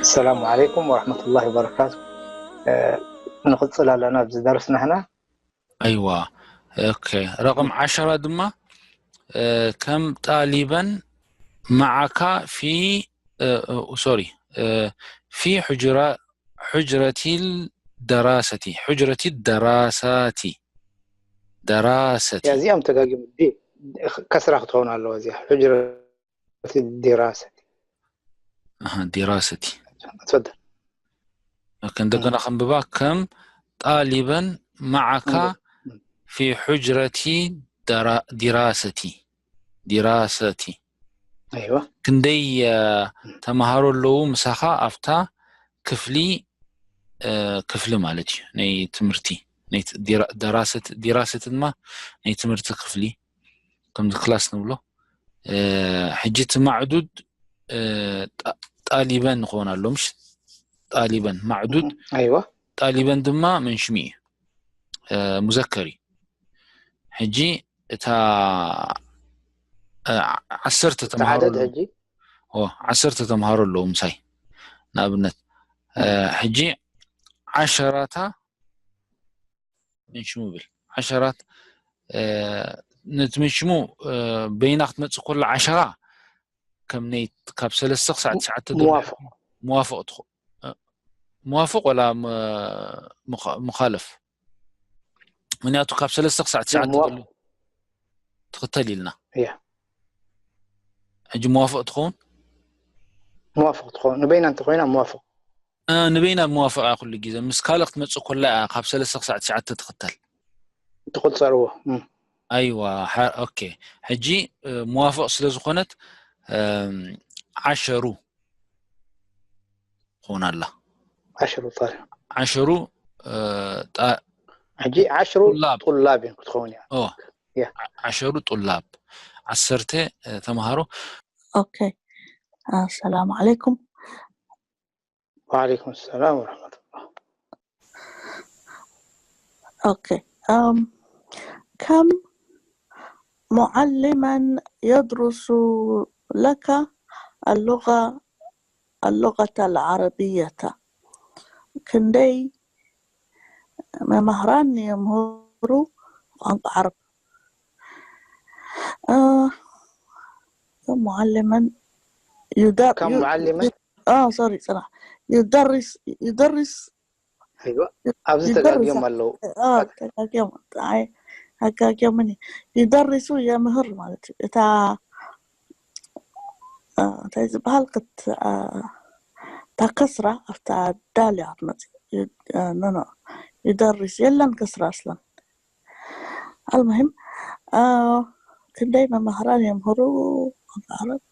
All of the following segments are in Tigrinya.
السلام عليكم ورحمة الله وبركاته. ንቕጽል ኣለና ኣብዚ ደርስና ሕና። ኣይዋ ኦኬ ረቕም ዓሸራ ድማ ከም ጣሊበን معك في ሶሪ في حجرة حجرة الدراسة حجرة الدراسة دراسة እዚኦም ተጋጊሙ ከስራ ክትኸውን ኣለዎ እዚኣ حجرة الدراسة دراسة تفضل እንደገና ከንብባ ከም ጣሊበን معك في حجرة دراسة دراسة أيوة ክንደይ ተምሃሮ ኣለዉ ምሳኻ ኣብታ ክፍሊ ክፍሊ ማለት እዩ ናይ ትምህርቲ دراسة دراسة ድማ ናይ ትምህርቲ ክፍሊ ከምዚ ክላስ ንብሎ ሕጂ እቲ ማዕዱድ ጣሊበን ንኸውን ኣሎ ምሽ ጣሊበን ማዕዱድ أيوة ጣሊበን ድማ መንሽሚ እዩ ሙዘከር እዩ ሕጂ እታ ዓሰርተ ተምሃሮ ተዓደድ ሕጂ ዓሰርተ ተምሃሮ ኣለዉ ምሳይ ንኣብነት ሕጂ ዓሸራታ ምንሽሙ ብል ዓሸራት ነቲ ምንሽሙ በይና ክትመፅእ ከሎ ዓሸራ ከም ናይ ካብ ሰለስተ ክሳዕ ትሽዓተ ዘሎ موافق موافق ትኾ موافق ولا مخالف ምክንያቱ ካብ ሰለስተ ክሳዕ ትሽዓተ ዘሎ موافق ትኽተል ኢልና እያ ሕጂ موافق ትኸውን موافق ትኸውን ንበይና እንተኮይና موافق ንበይና موافق እያ ኩሉ ግዜ ምስ ካልእ ክትመፅእ ከላ እያ ካብ ሰለስተ ክሳዕ ትሽዓተ ትኽተል ትቁፀርዎ ኣይዋ ኦኬ ሕጂ موافق ስለ ዝኾነት ዓሸሩ ትኾን ኣላ ዓሽሩ ጣል ዓሸሩ ሕጂ ዓሽሩ طلاب. ጡላብ እዮም ክትኸውን እያ ዓሸሩ ጡላብ ዓሰርተ ተምሃሮ ኦኬ ሰላም ዓለይኩም وعليكم السلام ورحمة الله ኦኬ أم كم معلما يدرس لك اللغة اللغة العربية ክንደይ መማህራን የምህሩ ቋንቋ ዓረብ معلما يدرس كم معلما اه سوري صراحة يدرس يدرس أيوة ኣብዚ ተጋግዮም ኣለዉ ተጋግዮም ኣጋግዮምኒ ይደርሱ የምህር ማለት እዩ እታ እንታይ ዝበሃል ክት እታ ከስራ ኣብታ ዳልያ ክትመፅእ ኖኖ ይደርስ የለን ከስራ ኣስለን المهم ክንደይ መማህራን የምህሩ ዓረብ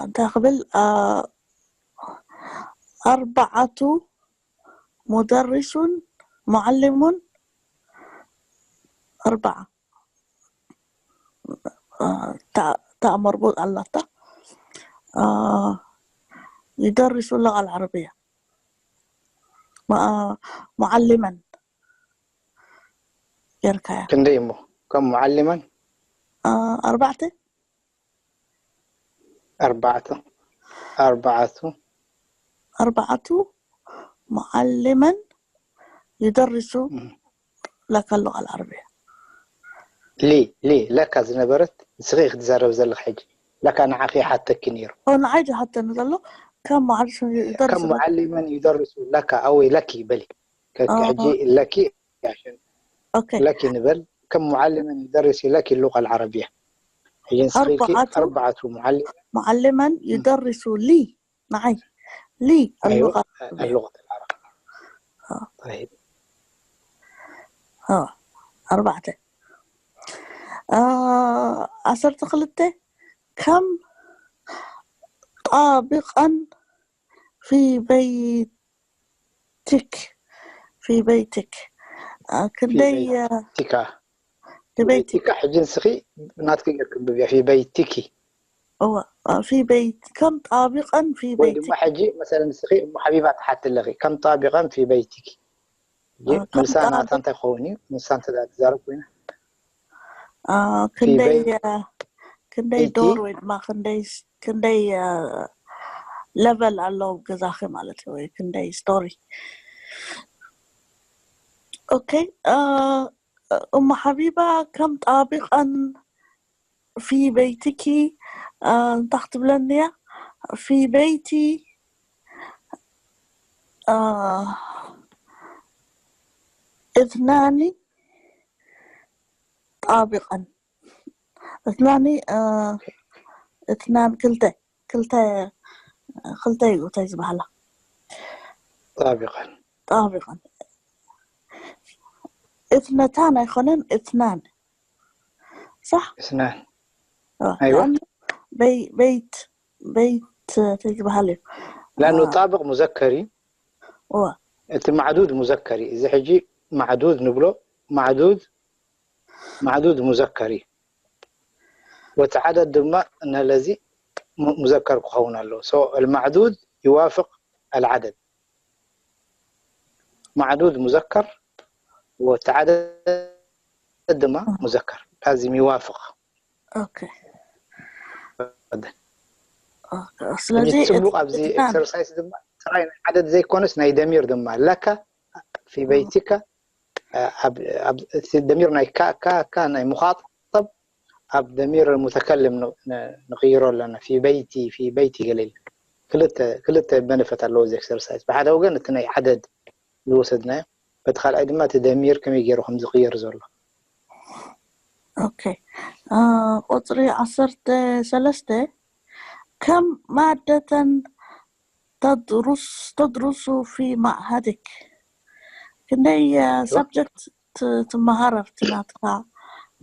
እንታይ ክብል ኣርባዓቱ ሙደሪሱን ሙዓሊሙን ኣርባዓ ታእ መርቡጥ ኣላታ ይደርሱ ለቃል ዓረብያ ሙዓሊመን ጌርካያ ክንደይ እሞ ከም ሙዓሊመን ኣርባዕተ ኣርባዕተ ኣርባዕቱ ኣርባዕቱ ሙዓሊመን ይደርሱ ለካ اللغة العربية ሊ ሊ ለካ ዝነበረት ንስኺ ክትዛረብ ዘለኽ ሕጂ ለካ ንዓኺ ሓተኪ ነይሩ ንዓይ ዝሓተኒ ዘሎ ከም ሙዓሊም ይደርሱ ከም ሙዓሊመን ይደርሱ ለካ ኣወይ ለኪ በሊ ሕጂ ለኪ ኦኬ ለኪ ንበል ከም ሙዓሊመን ይደርስ ለኪ اللغة العربية ሕጂ ንስኺ ኣርባዓቱ ኣርባዕቱ ሙዓሊም ሙዓሊመን ይደርሱ ሊ ንዓይ ሊ أيوة اللغة اللغة العربية طيب ኣርባዕተ ዓሰርተ ክልተ ከም ጣቢቐን في بيتك في بيتك ክንደይ ቲካ في بيتك ቲካ ሕጂ ንስኺ ናትኪ ጌርክ ብብያ في بيتك እዋ في بيت ከም ጣቢቐን في ወይ بيتك ድማ ሕጂ መሰለ ንስኺ እሞ ሓቢባ ትሓቲ ኣለኺ ከም ጣቢቐን في بيتك ከም ምሳ ናታ እንታይ ክኸውን እዩ ምሳ እንተ ትዛረብ ኮይና ክንደይ ክንደይ ዶር ወይ ድማ ክንደይ ክንደይ ለቨል ኣለዉ ገዛኺ ማለት እዩ፣ ወይ ክንደይ ስቶሪ። ኦኬ። እሞ ሓቢባ ከም ጣቢቐን ፊ በይትኪ እንታይ ክትብለኒ እያ? ፊ በይቲ እትናኒ ጣቢቐን እትናኒ እትናን ክልተ ክልተ ክልተ እዩ እንታይ ዝበሃላ ጣቢቐን ጣቢቐን እትነታን ኣይኮነን እትናን ሳሕ እትናን በይት በይት እንታይ ዝበሃል እዩ لأنه طابق مذكر እዩ እዋ እቲ ማዕዱድ ሙዘከር እዩ። እዚ ሕጂ ማዕዱድ ንብሎ ማዕዱድ ማዕዱድ ሙዘከር እዩ። ወቲ ዓደድ ድማ ነለዚ ሙዘከር ክኸውን ኣለዎ። المعدود يوافق العدد معدود مذكر ወቲ ዓደድ ድማ ሙዘከር لازم يوافق ኦኬ ስለዚ ጽቡቕ ኣብዚ ኤክሰርሳይስ ድማ ጥራይ ናይ ዓደድ ዘይኮነስ ናይ ደሚር ድማ ለካ في بيتك እቲ ደሚር ናይ ካ ካ ካ ናይ مخاطب ኣብ ደሚር ሙተከልም ንቕይሮ ኣለና في بيتي في بيتي ገለ ክልተ ክልተ በነፈት ኣለዎ እዚ ኤክሰርሳይስ ብሓደ ወገን እቲ ናይ ዓደድ ዝወሰድናዮ በቲ ካልኣይ ድማ እቲ ደሚር ከመይ ገይሩ ከም ዝቕየር ዘሎ ኦኬ ቁፅሪ ዓሰርተ ሰለስተ ከም ማደተን ተድሩስ ተድሩሱ في معهدك ክንደይ ሳብጀክት ትመሃር ኣብቲ ናትካ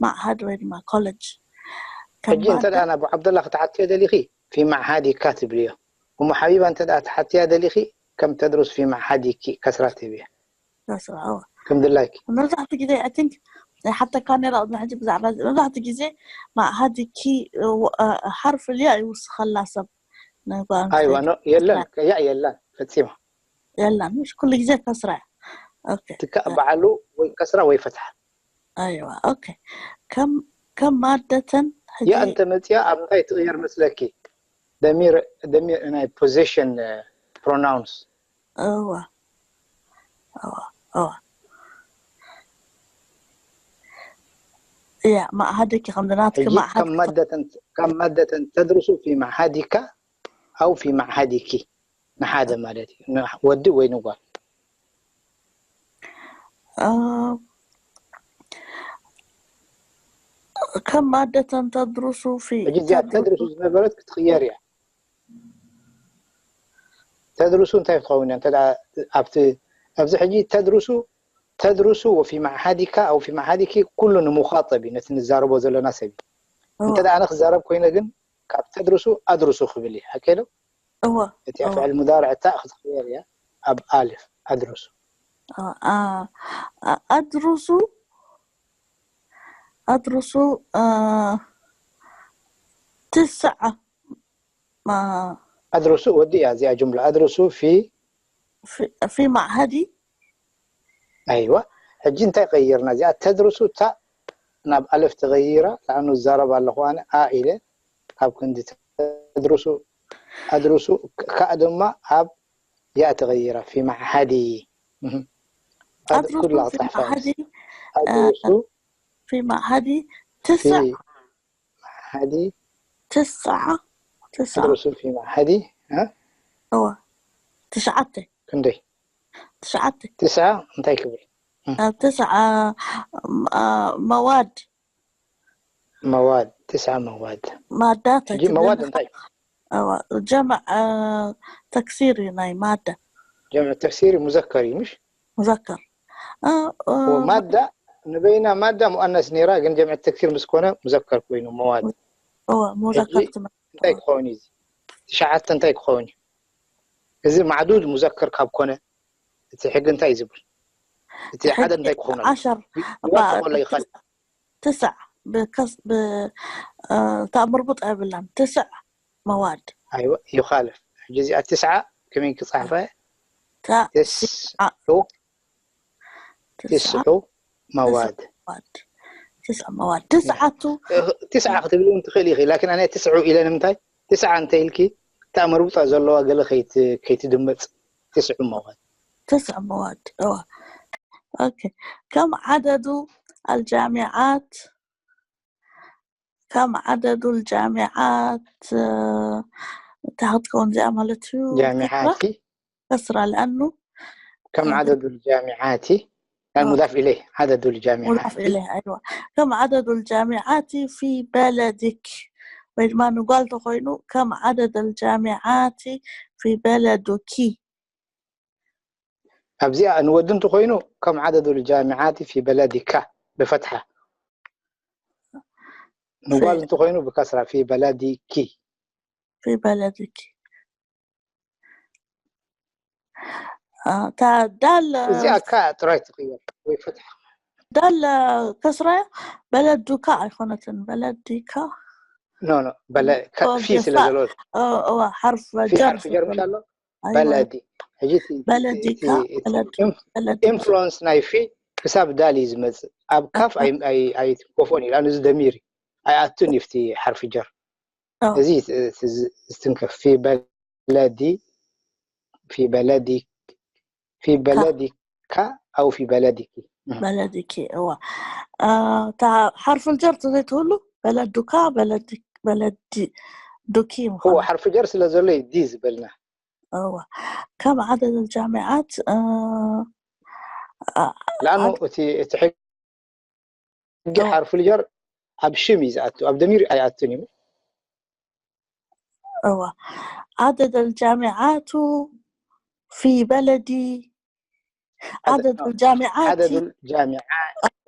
ማዕሃድ ወይ ድማ ኮሌጅ ሕጂ እንተ ናብ ዓብደላ ክትሓትዮ ደሊኺ في معهدك ትብልዮ እሞ ሓቢባ እንተ ትሓትያ ደሊኺ ከም ተድሩስ في معهدك ከስራ ትብያ ከስራ ከም ድላይኪ መብዛሕትኡ ግዜ I think ሓተካ ነራ ቅድሚ ሕጂ ብዛዕባ መብዛሕትኡ ግዜ معهدك ሓርፍ ልያ ይውስኸላ ሰብ ኣይዋ የለን ያ የለን ፈፂማ የለን ምሽ ኩሉ ግዜ ከስራ እያ ትካእ በዓሉ ወይ ከስራ ወይ ፈትሓ ኣይዋ ኦኬ ከም ከም ማደተን ያ እንተ መፅያ ኣብ እንታይ ትቕየር መስለኪ ደሚር ደሚር ናይ position pronouns እዋ እዋ እዋ ያ معهدك ከም ናትክ ሕጂ ከም ማደተን ከም ማደተን ተድርሱ في معهدك أو في معهدك ንሓደ ማለት እዩ ወዲ ወይ ንጓል ከም ማደተን ተድርሱ في ሕጂ እዚኣ ተድርሱ ዝነበረት ክትኽየር እያ ተድርሱ እንታይ ትኸውን እያ እንተ ኣብቲ ኣብዚ ሕጂ ተድርሱ ተድርሱ وفي معهدك أو في معهدك ኩሉ ንሙኻጠብ እዩ ነቲ ንዛረቦ ዘለና ሰብ እዩ እንተ ኣነ ክዛረብ ኮይነ ግን ካብ ተድርሱ ኣድርሱ ክብል እዩ ሓቀ ዶ እወ እቲኣ ፍዕል ሙዳርዕ እታ ክትኽየር እያ ኣብ ኣልፍ ኣድርሱ ኣድርሱ ኣድርሱ ትስዓ ኣድርሱ ወዲ እያ እዚኣ ጅምላ ኣድርሱ ፊ في معهدي ኣይዋ ሕጂ እንታይ ቀይርና እዚኣ ተድርሱ እታ ናብ ኣለፍ ተቐይራ ለኣኑ ዝዛረብ ኣለኹ ኣነ ኣ ኢለ ካብ ክንዲ ተድርሱ ኣድርሱ ካእ ድማ ኣብ ያ ተቐይራ في معهدي ኣድርሱ في معهدي ኣድርሱ في معهدي تسع معهدي تسعة تسعة أدرس في معهدي ها هو تسعة ክንደይ تسعة ትስዓ እንታይ ክብል تسعة مواد مواد تسعة مواد ማዳት ሕጂ መዋድ እንታይ እዋ ጀምዕ ተክሲር እዩ ናይ ማዳ ጀምዕ ተክሲር ሙዘከር እዩ ምሽ ሙዘከር ማዳ ንበይና ማዳ ሙኣነስ ነይራ ግን ጀምዕ ተክሲር ምስ ኮነ ሙዘከር ኮይኑ መዋድ እዋ ሙዘከር እንታይ ክኸውን እዩ ትሽዓተ እንታይ ክኸውን እዩ እዚ ማዕዱድ ሙዘከር ካብ ኮነ እቲ ሕጊ እንታይ እዩ ዝብል እቲ ሓደ እንታይ ክኸውን ዓሸር ይዋፈቆ ኣሎ ይኸል ትስዕ ብከስ ብታ ምርቡጥ ኣይብላን ትስዕ መዋድ ኣይወ ይኻልፍ ሕጂ እዚኣ ትስዓ ከመይ ክፃሕፋ ታ ትስዑ ትስዑ መዋድ መዋድ ትስዕ መዋድ ትስዓቱ ትስዓ ክትብል እውን ትኽእል ኢኺ። ላኪን ኣነ ትስዑ ኢለ ንምንታይ ትስዓ እንተ ኢልኪ እታ መርብጣ ዘለዋ ገለ ከይት- ከይትድመፅ ትስዑ መዋድ ትስዕ መዋድ እዋ ኦኬ ከም ዓደዱ ኣልጃሚዓት ከም ዓደዱ ኣልጃሚዓት እንታይ ክትከውን እዚኣ ማለት እዩ ጃሚዓቲ ከስራ ለኣኑ ከም ዓደዱ ጃሚዓቲ ናይ ሙዳፍ ኢለይ ዓደዱ ጃሚዓቲ ሙዳፍ ኢለይ ኣይዋ ከም ዓደዱ ኣልጃሚዓቲ ፊ በለዲክ ወይ ድማ ንጓል ተኮይኑ ከም ዓደድ ኣልጃሚዓቲ ፊ በለዱኪ ኣብዚኣ ንወዲ እንተኮይኑ ከም ዓደዱ ጃሚዓቲ ፊ በለዲካ ብፈትሓ ንጓል እንተኮይኑ ብከስራ ፊ በለዲኪ ፊ በለዲኪ እታ ዳል እዚኣ ካ ጥራይ ትኽየል ወይ ፈትሓ ዳል ከስራያ በለዱካ ኣይኮነትን በለዲካ ኖ ኖ በለ ፊ ስለ ዘሎ እዋ ሓርፍ ፊ ጀር ሓርፊ ጀር ምሽ ኣሎ በለዲ ሕጂ እቲ- በለዲካ እቲ- እቲ በለዱ ኢንፍ- በለዱ ኢንፍሉንስ ናይ ፊ ክሳብ ዳል እዩ ዝመፅእ ኣብ ካፍ ኣይ- ኣይ- ኣይትንኮፎን እዩ ንኣብነት ደሚር እዩ ኣይኣቱን እዩ እቲ ሓርፊ ጀር አዎ። እዚ እቲ- እቲ- ዝትንከፍ ፊ በለዲ ፊ በለዲ ፊ በለዲካ ኣው ፊ በለዲኪ በለዲኪ እዋ አ፣ እታ ሓርፍ ጀር ተዘይትህሉ በለዱካ በለዲ በለዲ ዱኪ هو ምዃኑ حرف جر ስለ ዘሎ እዩ ዲ ዝበልና እዋ ከም ዓደድ ጃሚዓት አ፣ አ፣ ለኣኑ እቲ እቲ ሕጊ ኦ። ሓርፍ ጀር ኣብ ሽም እዩ ዝኣቱ ኣብ ደሚር ኣይኣቱን እዩ እዋ ዓደድ ጃሚዓቱ ፊ በለዲ ዓደድ ጃሚዓቲ ዓደዱል ጃሚዓ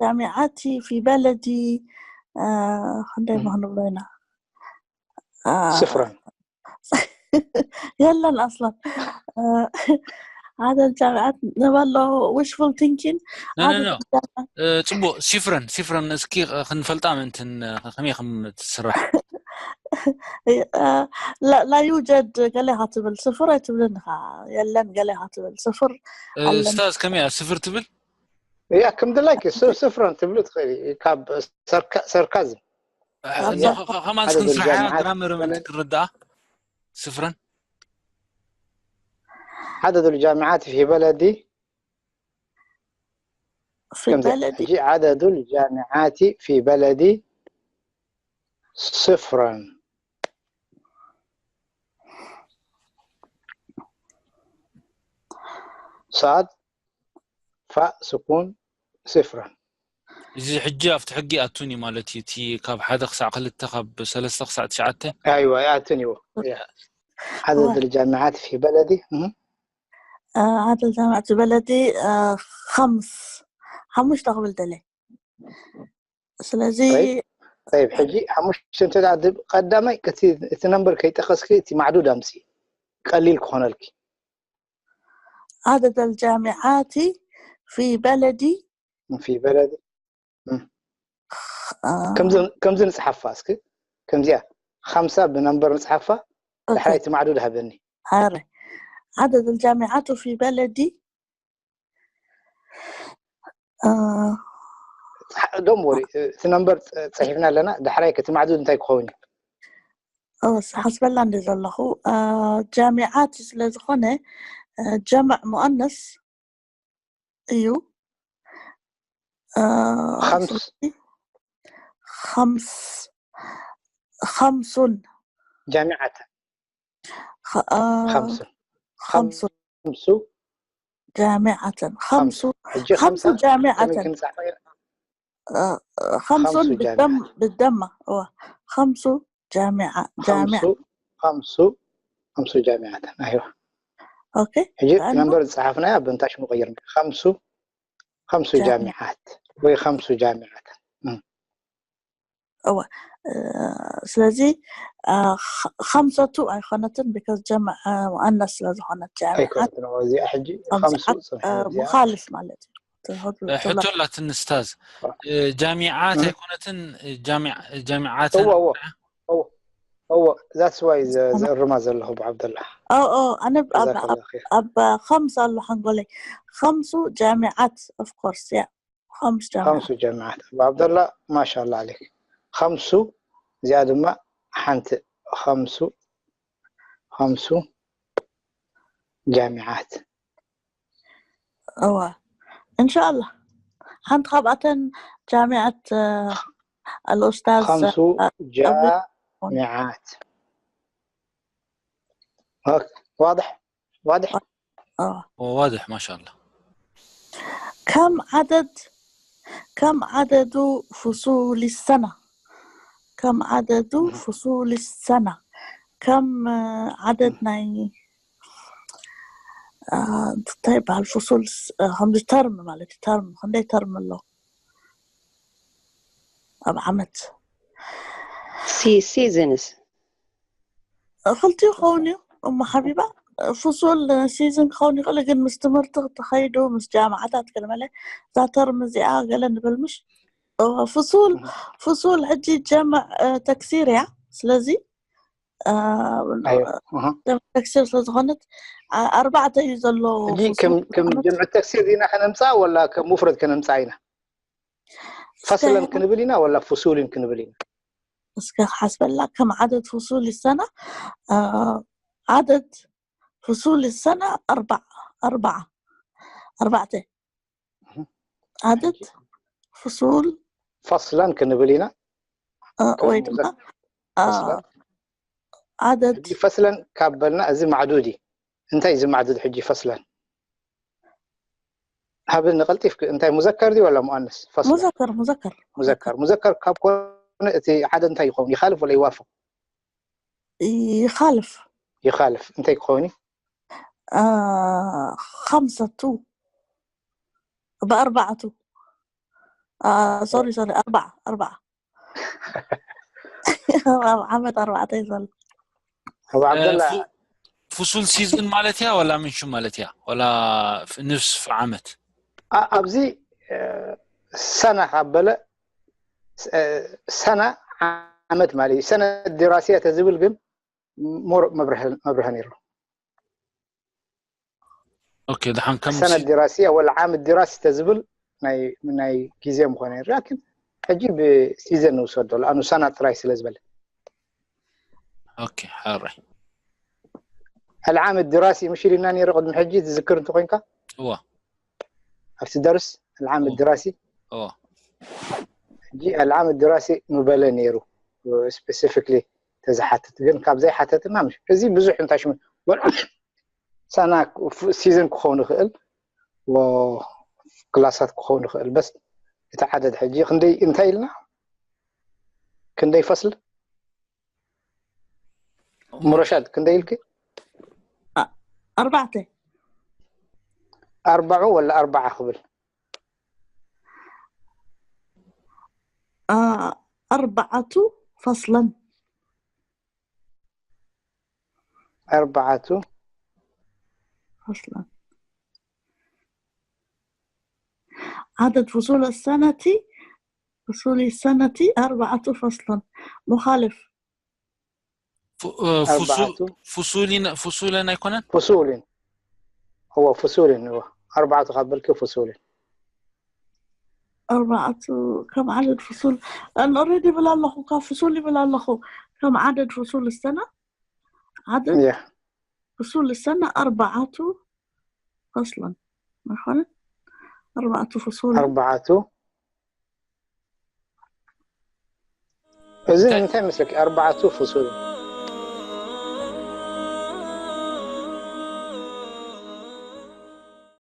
ጃሚዓቲ ፊ በለዲ አ፣ ክንደይ እም። ምክንብሎ ኢና አ፣ ስፍራን የለን ኣስላን ሓደ ጃምዓት ንበሎ wishful thinking ኖ ኖ ኖ ጽቡቅ ሲፍረን ሲፍረን እስኪ ክንፈልጣ ምእንትን ከመይ ከም ትስራሕ لا يوجد ገሌኻ ትብል ስፍር ኣይትብልን ኢኻ የለን ገሌኻ ትብል ስፍር ኣለን ስታዝ ከመይ እያ ስፍር ትብል እያ ከም ድላይክ ስፍረን ትብሉ ትኽእል ካብ ሰርካዝም ከማን ስክንስራሓ ግራመር ምእንቲ ክንርዳኣ ስፍረን عدد الجامعات في بلدي في بلدي ሕጂ عدد الجامعات في بلدي صفرا صاد فاء سكون صفرا እዚ ሕጂ ኣብቲ ሕጊ ኣቱን እዩ ማለት እዩ እቲ ካብ ሓደ ክሳዕ ክልተ ካብ ሰለስተ ክሳዕ ትሽዓተ ايوه ኣቱን እዩ عدد الجامعات في بلدي عدد الجامعات في بلدي خمس ሓሙሽተ ክብል ደለ ስለዚ طيب ሕጂ ሓሙሽተ እንተ ቀዳማይ እቲ ነምበር ከይጠቀስኪ እቲ ማዕዱድ ኣምሲ ቀሊል ክኾነልኪ عدد الجامعات في بلدي في بلدي ከምዚ ንፅሓፋ እስኪ ከምዚኣ ሓምሳ ብነምበር ንፅሓፋ ዳሕራይ እቲ ማዕዱድ ሃበኒ عدد الجامعات في بلدي ዶም ወሪ እቲ ነምበር ፅሒፍና ኣለና ዳሕራይ ከቲ ማዕዱድ እንታይ ክኸውን እዩ ሓስበላ እንደ ዘለኹ ጃሚዓት ስለ ዝኾነ ጀምዕ ሙኣነስ እዩ خمس خمس خمس جامعة خمس خمس جامعة خمس خمس جامعة خمس بالدم بالدم خمس جامعة جامعة خمس خمس جامعة أيوة أوكي ሕጂ ነምበር ዝፀሓፍናያ ብንታሽ ምቀይር ከምሱ ከምሱ ጃሚዓት ወይ ከምሱ ጃሚዓት እወ ስለዚ ከምሰቱ ኣይኮነትን because ጀምዕ ሙኣነስ ስለ ዝኾነት ጃሚዓት እዚኣ ሕጂ ሙኻልፍ ማለት እዩ ሕቶ ኣላትን ስታዝ ጃሚዓት ኣይኮነትን ጃሚዓት እዎ that's why ዘእርማ ዘለኹ ብዓብደላ ኣነ ኣብ ከምስ ኣሎ ሓንጎለይ ከምሱ ጃሚዓት of course yeah خمس جامعات. خمس جامعات. أبو عبد الله، ما شاء الله عليك. خمس، زيادة ما حنت خمس، خمس جامعات. እዋ እንሻላ ሓንቲ ካብኣተን ጃሚዓት ኣልኡስታዝ خمس جامعات. واضح؟ واضح؟ اه واضح ما شاء الله. كم عدد كم عدد فصول السنة؟ كم عدد فصول السنة؟ كم عدد ናይ እንታይ ይበሃል ፍሱል ከምዚ ተርም ማለት እዩ። ተርም ክንደይ ተርም ኣሎ ኣብ ዓመት? ሲዝንስ ክልቲኡ ክኸውን እዩ እሞ ሓቢባ ፍሱል ሲዝን ክኸውን ይኽእል ግን ምስ ትምህርቲ ክትኸይዱ ምስ ጃማዓታት ክልመለ እዛ ተርም እዚኣ ገለ ንብል ምሽ ፍሱል ፍሱል ሕጂ ጀምዕ ተክሲር እያ። ስለዚ ተክሲር ስለዝኾነት ኣርባዕተ እዩ ዘሎ። ሕጂ ከም ጀምዕ ተክሲር ኢና ከነምፃ ወላ ከም ሙፍረድ ከነምፃ ኢና? ፈስለን ክንብል ኢና ወላ ፍሱልን ክንብል ኢና? እስከ ክሓስበላ ከም ዓደድ ፍሱል ይሰና ዓደድ ፍሱል ይሰና ኣርባዕ ኣርባዓ ኣርባዕተ ዓደድ ፍሱል ፈስለን ክንብል ኢና ወይ ድማ ዓደድ ፈስለን ካብ በልና እዚ ማዕዱድ እዩ። እንታይ እዚ ማዕዱድ ሕጂ ፈስለን ሃብኒ ቀልጢፍክ እንታይ ሙዘከር ድዩ ወላ ሙኣነስ? ፈስለን ሙዘከር ሙዘከር ሙዘከር ሙዘከር ካብ ኮነ እቲ ሓደ እንታይ ይኸውን ይኻልፍ ወላ ይዋፍቕ? ይኻልፍ ይኻልፍ እንታይ ክኸውን እዩ? ከምሰቱ ብኣርባዕቱ ሶሪ ሶሪ ኣርባዓ ኣርባዓ ኣብ ዓመት ኣርባዕተ ይዘሎ ኣቡ ዓብደላ ፍሱል ሲዝን ማለት እያ ወላ ምንሹ ማለት እያ ወላ ንስፍ ዓመት ኣብዚ ሰና ካብ በለ ሰና ዓመት ማለት እዩ። ሰነ ዲራስያ ተዝብል ግን ሞር መብርሀ ነይሩ። ኦኬ ደሓን ከም ሰነ ዲራስያ ወላ ዓም ዲራሲ ተዝብል ናይ ግዜ ምኾነ ላኪን ሕጂ ብሲዘን ንውሰዶ ለኣኑ ሰና ጥራይ ስለ ዝበለ ኦኬ ሕራይ العام الدراسي مش إلينا نيرو قد محجي تذكر أنت خوينكا؟ هو أفتدرس العام الدراسي هو جي العام الدراسي مبالي نيرو specifically تزحتت ግን ካብ ዘይሓተትና ምሽ እዚ ብዙሕ እንታይ ሽሙ ሰና ሲዝን ክኸውን ይኽእል ክላሳት ክኸውን ይኽእል በስ እቲ ዓደድ ሕጂ ክንደይ እንታይ ኢልና ክንደይ ፈስል ሙረሻድ ክንደይ ኢልኪ ኣርባዕተ ኣርባዑ ወላ ኣርባዓ ክብል ኣርባዓቱ ፈስለን ኣርባዓቱ ፈስለን ዓደድ ፍሱል ሰነቲ ፍሱል ሰነቲ ኣርባዓቱ ፈስለን ሙኻልፍ ፍሱልን ኣይኮነን ፍሱልን هو فصول هو أربعة قبل كيف فصول أربعة كم عدد فصول أنا أريد بلا الله كم فصول بلا الله كم عدد فصول السنة عدد yeah. فصول السنة أربعة فصلا ما أربعة فصول أربعة እዚ እንታይ መስለኪ ኣርባዓቱ ፍሱል